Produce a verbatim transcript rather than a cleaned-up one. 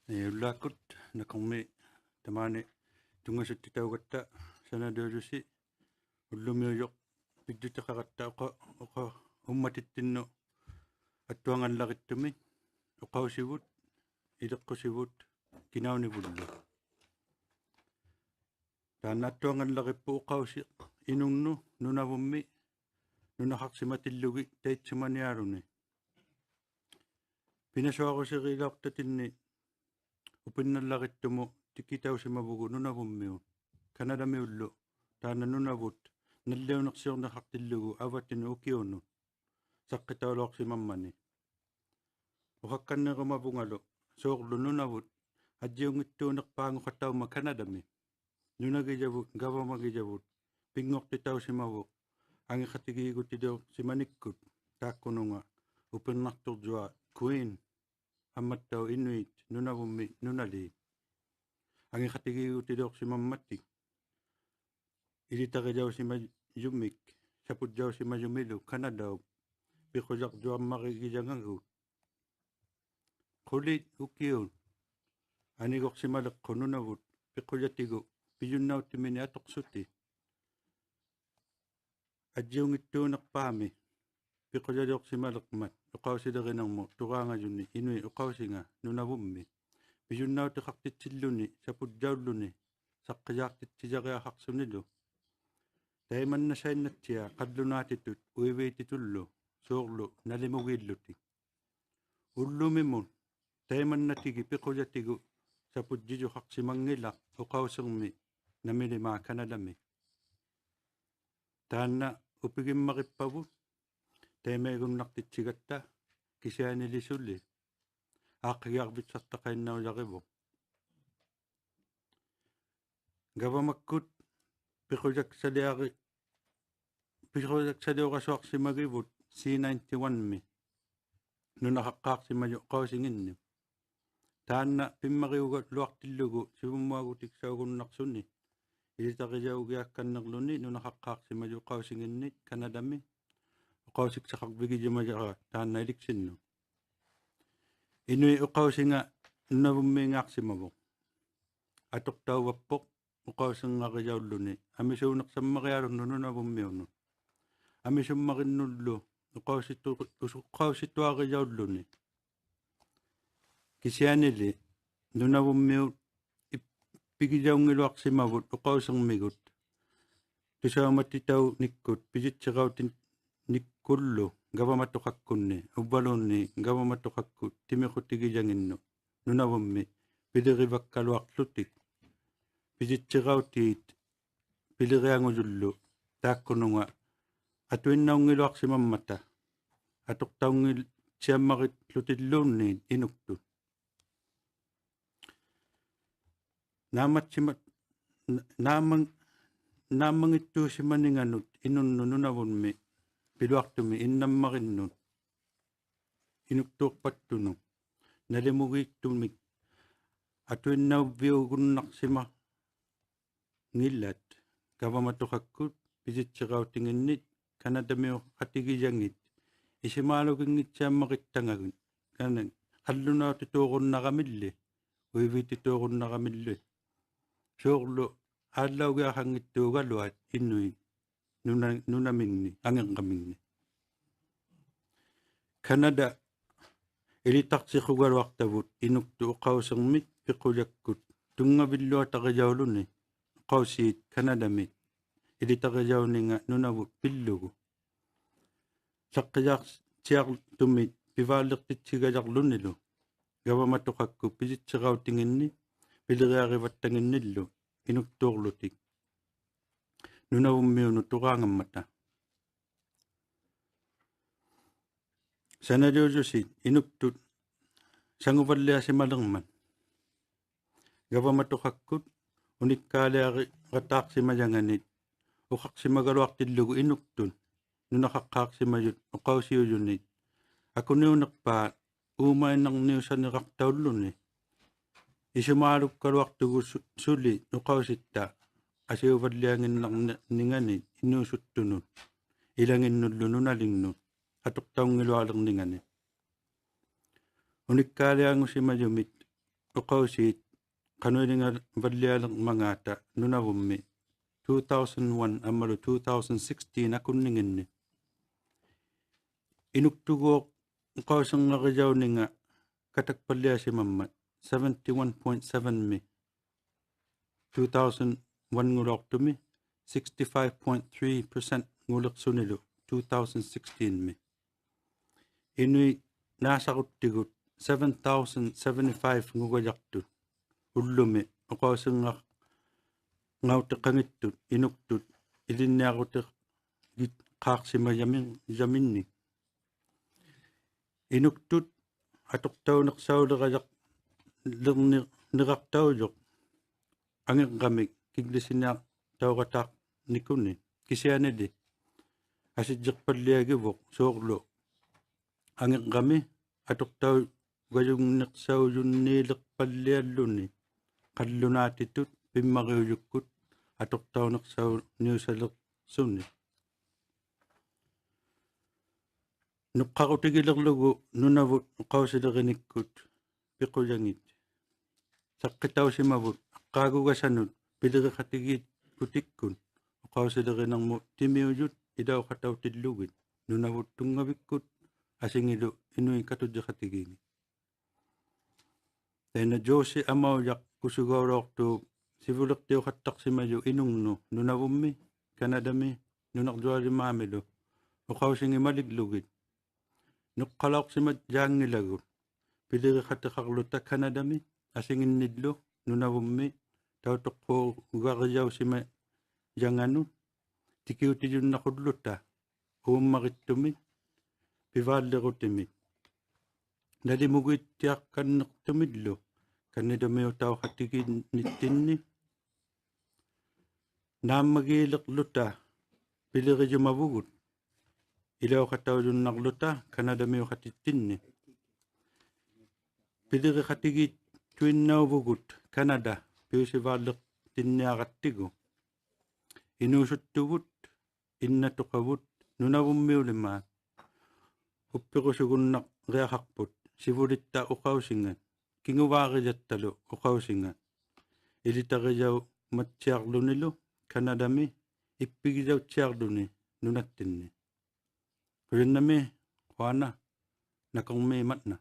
ᐄ, ᐅᓪᓛᒃᑯᑦ ᓇᑯᕐᒦᒃ ᑕᒫᓂ ᑐᙵᓱᑦᑎᑕᐅᒐᑦᑕ ᓴᓇᓕᐅᔪᓯ ᐅᓪᓗᒥᐅᔪᖅ ᐱᔾᔪᑎᖃᕋᑦᑕ ᐅᖃ-, ᐅᖃ-, ᐅᒻᒪᑎᑦᑎᓐᓄᑦ ᐊᒃᑐᐊᖓᓪᓚᕆᑦᑐᒥ ᐅᖃᐅᓯᕗᑦ, ᐃᓕᖅᑯᓯᕗᑦ ᑭᓇᐅᓂᕗᓪᓗ. ᑖᓐᓇ ᐊᒃᑐᐊᖓᓪᓚᕆᑉᐳᖅ ᐅᖃᐅᓯᖅ ᐃᓄᖕᓄᑦ ᓄᓇᕗᒻᒥ ᓄᓇᖃᖅᓯᒪᑎᓪᓗᒋᑦ ᑕᐃᑦᓱᒪᓂᐊᓗᓂ. ᐱᓇᓱᐊᕈᓯᕆᓚᐅᖅᑕᑎᓐᓂ ᐅᐱᓐᓇᓪᓚᕆᑦᑐᒧᑦ ᑎᑭᑕᐅᓯᒪᕗᒍᑦ ᓄᓇᕗᒻᒥᐅᑦ, ᑲᓇᑕᒥᐅᓪᓗ, ᑖᓐᓇ ᓄᓇᕗᑦ ᓇᓪᓕᐅᓂᖅᓯᐅᓂᖃᖅᑎᓪᓗᒍ ᐊᕙᑎᓄᑦ ᐅᑭᐅᓄᑦ ᓴᖅᑭᑕᐅᓚᐅᖅᓯᒪᒻᒪᓂ. ᐅᖃᒃᑲᓐᓂᕈᒪᕗᖓᓗ, ᓲᕐᓗ ᓄᓇᕗᑦ ᐊᔾᔨᐅᙱᑦᑑᓂᖅᐹᖑᖃᑕᐅᒻᒪᑦ ᑲᓇᑕᒥ. ᓄᓇᒋᔭᕗᑦ, ᒐᕙᒪᒋᔭᕗᑦ, ᐱᙳᖅᑎᑕᐅᓯᒪᕗᑦ ᐊᖏᖃᑎᒌᒍᑎᓕᐅᖅᓯᒪᓂᒃᑯᑦ, ᑖᒃᑯᓄᖓ ᐅᐱᕐᓇᖅᑐᕐᔪᐊᖅ Queen ᐊᒻᒪᑦᑕᐅᖅ Inuit ᓄᓇᕗᒻᒥ ᓄᓇᓖᑦ. ᐊᖏᖃᑎᒌᒍᑎᓕᐅᖅᓯᒪᒻᒪᑎᒃ ᐃᓕᑕᕆᔭᐅᓯᒪᔪᒥᒃ, ᓴᐳᔾᔭᐅᓯᒪᔪᒥᓗ ᑲᓇᑕᐅᑉ ᐱᖁᔭᕐᔪᐊᒻᒪᕆᒋᔭᖓᒍᑦ. ᖁᓕᑦ ᐅᑭᐅᑦ ᐊᓂᒍᖅᓯᒪᓕᖅᑯᑦ ᓄᓇᕗᑦ ᐱᖁᔭᑎᒍᑦ ᐱᔪᓐᓇᐅᑎᒥᓂᒃ ᐊᑐᖅᓱᑎᒃ. ᐊᔾᔨᐅᙱᑦᑑᓂᖅᐹᒥ ᐱᖁᔭᔪᖅᓯᒪᓕᕐᒪᑦ ᐅᖃᐅᓯᓕᕆᓂᕐᒧᑦ ᑐᕌᖓᔪᓂᒃ ᐃᓄᐃᑦ ᐅᖃᐅᓯᖓ ᓄᓇᕗᒻᒥ. ᐱᔪᓐᓇᐅᑎᖃᖅᑎᑦᓯᓪᓗᓂ, ᓴᐳᔾᔭᐅᓪᓗᓂ, ᓴᖅᑭᔮᖅᑎᑦᓯᔭᕆᐊᖃᖅᓱᓂᓗ. ᑕᐃᒪᓐᓇᓴᐃᓐᓇᑦᓯᐊᖅ ᖃᓪᓗᓈᑎᑐᑦ ᐅᐃᕖᑎᑐᓪᓗ, ᓲᕐᓗ ᓇᓕᒧᒌᓪᓗᑎᒃ. ᐅᓪᓗᒥᒧᑦ ᑕᐃᒪᓐᓇᑎᒋ ᐱᖁᔭᑎᒍᑦ ᓴᐳᔾᔨᔪᖃᖅᓯᒪᙱᓚᖅ ᐅᖃᐅᓯᕐᒥ ᓇᒥᓕᒫᖅ ᑲᓇᑕᒥ. ᑖᓐᓇ ᐅᐱᒋᒻᒪᕆᑉᐸᕗᑦ ᑕᐃᒪᐃᒍᓐᓇᖅᑎᑦᓯᒐᑦᑕ, ᑭᓯᐊᓂᓕ ᓱᓕ ᐋᖅᑭᒌᕐᕕᒃᓴᖅᑕᖃᐃᓐᓇᐅᔭᕆᕗᖅ. ᒐᕙᒪᒃᑯᑦ ᐱᖁᔭᒃᓴᓕᐊᕆ-, ᐱᖁᔭᒃᓴᓕᐅᕋᓱᐊᖅᓯᒪᒋᕗᑦ C ninety-one-ᒥ ᓄᓇᖃᖅᑳᖅᓯᒪᔪᑦ ᐅᖃᐅᓯᖏᓐᓂᒃ. ᑖᓐᓇ ᐱᒻᒪᕆᐅᒐᓗᐊᖅᑎᓪᓗᒍ ᓯᕗᒻᒧᐊᒍᑎᒃᓴᐅᒍᓐᓇᖅᓱᓂ ᐃᓕᑕᕆᔭᐅᒋᐊᒃᑲᓐᓂᕐᓗᓂ ᓄᓇᖃᖅᑳᖅᓯᒪᔪᑦ ᐅᖃᐅᓯᖏᓐᓂᒃ ᑲᓇᑕᒥ ᐅᖃᐅᓯᒃᓴᖃᕐᕕᒋᔪᒪᔭᕋ ᑖᓐᓇ ᐃᓕᒃᓯᓐᓄᑦ. ᐃᓄᐃᑦ ᐅᖃᐅᓯᖓ ᓄᓇᕗᒻᒦᖔᖅᓯᒪᕗᖅ. ᐊᑐᖅᑕᐅᕙᑉᐳᖅ ᐅᖃᐅᓯᖓᕆᔭᐅᓪᓗᓂ ᐊᒥᓲᓂᖅᓴᒻᒪᕆᐊᓗᓐᓄᑦ ᓄᓇᕗᒻᒥᐅᓄᑦ. ᐊᒥᓱᒻᒪᕆᓐᓄᓪᓗ ᐅᖃᐅᓯᑐ-, ᐅᖃᐅᓯᑐᐊᕆᔭᐅᓪᓗᓂ. ᑭᓯᐊᓂᓕ ᓄᓇᕗᒻᒥᐅᑦ ᐃᑉ-, ᐱᒋᔭᐅᙱᓗᐊᖅᓯᒪᕗᑦ ᐅᖃᐅᓯᕐᒥᒍᑦ ᑐᓴᐅᒪᑎᑕᐅᓂᒃᑯᑦ ᐱᔨᑦᓯᕋᐅᑎᓂᒃᑯᓪᓗ ᒐᕙᒪᑐᖃᒃᑯᓐᓂ, ᐅᕝᕙᓘᓐᓃᑦ ᒐᕙᒪᑐᖃᒃᑯᑦ ᑎᒥᖁᑎᒋᔭᖏᓐᓄᑦ ᓄᓇᕗᒻᒥ ᐱᓕᕆᕙᒃᑲᓗᐊᖅᖢᑎᒃ. ᐱᔨᑦᓯᕋᐅᑏᑦ ᐱᓕᕆᐊᖑᔪᓪᓗ ᑖᒃᑯᓄᖓ ᐊᑐᐃᓐᓇᐅᙱᓗᐊᖅᓯᒪᒻᒪᑕ ᐊᑐᖅᑕᐅᙱᑦᓯᐊᒻᒪᕆᓪᓗᑎᓪᓘᓐᓃᑦ ᐃᓄᒃᑐᑦ. ᓈᒻᒪᑦᓯᒪ-, ᓈᒻᒪ-, ᓈᒻᒪᙱᑦᑑᓯᒪᓂᖓᓄᑦ ᐃᓄᓐᓄᑦ ᓄᓇᕗᒻᒥ ᐱᓗᐊᖅᑐᒥ ᐃᓐᓇᒻᒪᕆᓐᓄᑦ ᐃᓄᒃᑑᖅᐸᑦᑐᓄᑦ ᓇᓕᒧᒌᑦᑐᒥᒃ ᐊᑐᐃᓐᓇᐅᕕᐅᒍᓐᓇᖅᓯᒪᙱᓚᑦ ᒐᕙᒪᑐᖃᒃᑯᑦ ᐱᔨᑦᓯᕋᐅᑎᖏᓐᓂᑦ ᑲᓇᑕᒥᐅᖃᑎᒋᔭᖏᑦ ᐃᓱᒫᓗᒋᙱᑦᓯᐊᒻᒪᕆᑦᑕᖓᒍᑦ ᑲᓇ ᖃᓪᓗᓈᑎᑑᕈᓐᓇᕋᒥᓪᓕ ᐅᐃᕖᑎᑑᕈᓐᓇᕋᒥᓪᓕ. ᓲᕐᓗ ᐋᓪᓚᐅᒋᐊᖃᙱᑦᑑᒐᓗᐊᑦ ᐃᓄᐃᑦ ᓄᓇ-, ᓄᓇᒥᖕᓂ, ᐊᖏᕐᕋᒥᖕᓂ. ᑲᓇᑕ ᐃᓕᑕᖅᓯᖁᒐᓗᐊᖅᑕᕗᑦ ᐃᓄᒃᑐᑦ ᐅᖃᐅᓯᕐᒥᒃ ᐱᖁᔭᒃᑯᑦ ᑐᙵᕕᓪᓗᐊᑕᕆᔭᐅᓗᓂ ᐅᖃᐅᓰᑦ ᑲᓇᑕᒥ ᐃᓕᑕᕆᔭᐅᓂᖓ ᓄᓇᕗᑦ ᐱᓪᓗᒍ. ᓴᖅᑭᔮᑦᓯᐊᕐᑐᒥ ᐱᕚᓪᓕᖅᑎᑦᓯᒐᔭᕐᓗᓂᓗ ᒐᕙᒪᑐᖃᒃᑯᑦ ᐱᔨᑦᓯᕋᐅᑎᖏᓐᓂ ᐱᓕᕆᐊᕆᕙᑦᑕᖏᓐᓂᓪᓗ ᐃᓄᒃᑑᕐᓗᑎᒃ ᓄᓇᕗᒻᒥᐅᓄᑦ ᑐᕌᖓᒻᒪᑕ. ᓴᓇᓕᐅᔪᓯ ᐃᓄᒃᑐᑦ ᓴᖑᕙᓪᓕᐊᓯᒪᓕᕐᒪᑦ. ᒐᕙᒪᑐᖃᒃᑯᑦ ᐅᓂᒃᑳᓕᐊᕆᕋᑖᖅᓯᒪᔭᖓᓂᒃ ᐅᖃᖅᓯᒪᒐᓗᐊᖅᑎᓪᓗᒍ ᐃᓄᒃᑐᑦ ᓄᓇᖃᖅᑳᖅᓯᒪᔪᑦ ᐅᖃᐅᓯᐅᔪᓂᒃ ᐊᑯᓂᐅᓂᖅᐹᑦ ᐆᒪᐃᓐᓇᕐᓂᐅᓴᓂᕋᖅᑕᐅᓪᓗᓂ. ᐃᓱᒫᓗᒃᑲᓗᐊᖅᑐᒍᑦ ᓱ-, ᓱᓕ ᐅᖃᐅᓯᑦᑕ ᐊᓯᐅᕙᓪᓕᐊᖏᓐᓇᕐᓂ-, ᓂᖓᓂᒃ ᐃᓅᓱᑦᑐᓄᑦ ᐃᓚᖏᓐᓄᓪᓗ ᓄᓇᓕᖕᓄᑦ ᐊᑐᖅᑕᐅᙱᓗᐊᓕᕐᓂᖓᓂᒃ. ᐅᓂᒃᑳᓕᐊᖑᓯᒪᔪᒥᑦ uqausiit qanuilingavallialirmangaata Nunavummi two thousand one ammalu two thousand sixteen akunninginni. Inuktugooq uqausirngarijauninga katakpalliasimammat seventy-one point seven-mi two thousand one-ngulauqtumi, sixty-five point three percent-nguliqsunilu two thousand sixteen-mi. Inuit naasaruttigut seven thousand seventy-five-ngugajaqtut ullumi uqausirnga-, ngautiqangittut inuktut ilinniarutigitqaaqsimajaminnik. Inuktut atuqtauniqsaulirajaq-, lirni-, niraqtaujuq angirramik kiglisiniaqtauqataarnikuni, kisianili asijjiqpalliagivuq suurlu angirrami atuqtaugajungniqsaujunniiliqpallialluni qallunaatitut pimmariujukkut atuqtauniqsauniusaliqsuni. Nuqqarutigilirlugu Nunavut uqausilirinikkut piqujangit saqqitausimavut aqqaagugasanut piliriqatigiikkutikkun uqausilirinirmut timiujut ilauqatautillugit Nunavut Tunngavikkut asingilu inuit katujjiqatigiinnit. Taanna Josie Amaujaq Kusugaulauqtuup sivuliqtiuqattaqsimaju inungnut Nunavummi, Kanadami, nunarjualimaamilu uqausingimalillugit. Nuqqalauqsimajaanngilagut piliriqatiqarluta Kanadami asinginnillu Nunavummi tautuqquugarijausimajanganut tikiutijunnaqulluta uummarittumit pivaallirutimit nalimugiittiaqanniqtumillu kannidamiutauqatigiinnittinni. Naammagiilirluta pilirijumavugut ilauqataujunnarluta Kanadamiuqatittinni. Piliriqatigiittuinnauvugut Kanada piusivaalliqtinniarattigu. Inuusuttuvut innatuqavut Nunavummiulimaat uppirusugunnariaqaqput sivulitta uqausingat kinguvaarijattalu uqausingat ilitarijaumatsiarlunilu Kanadami ippigijauttiarluni nunattinni. Qujannamiik, quana, nakurmiik matna.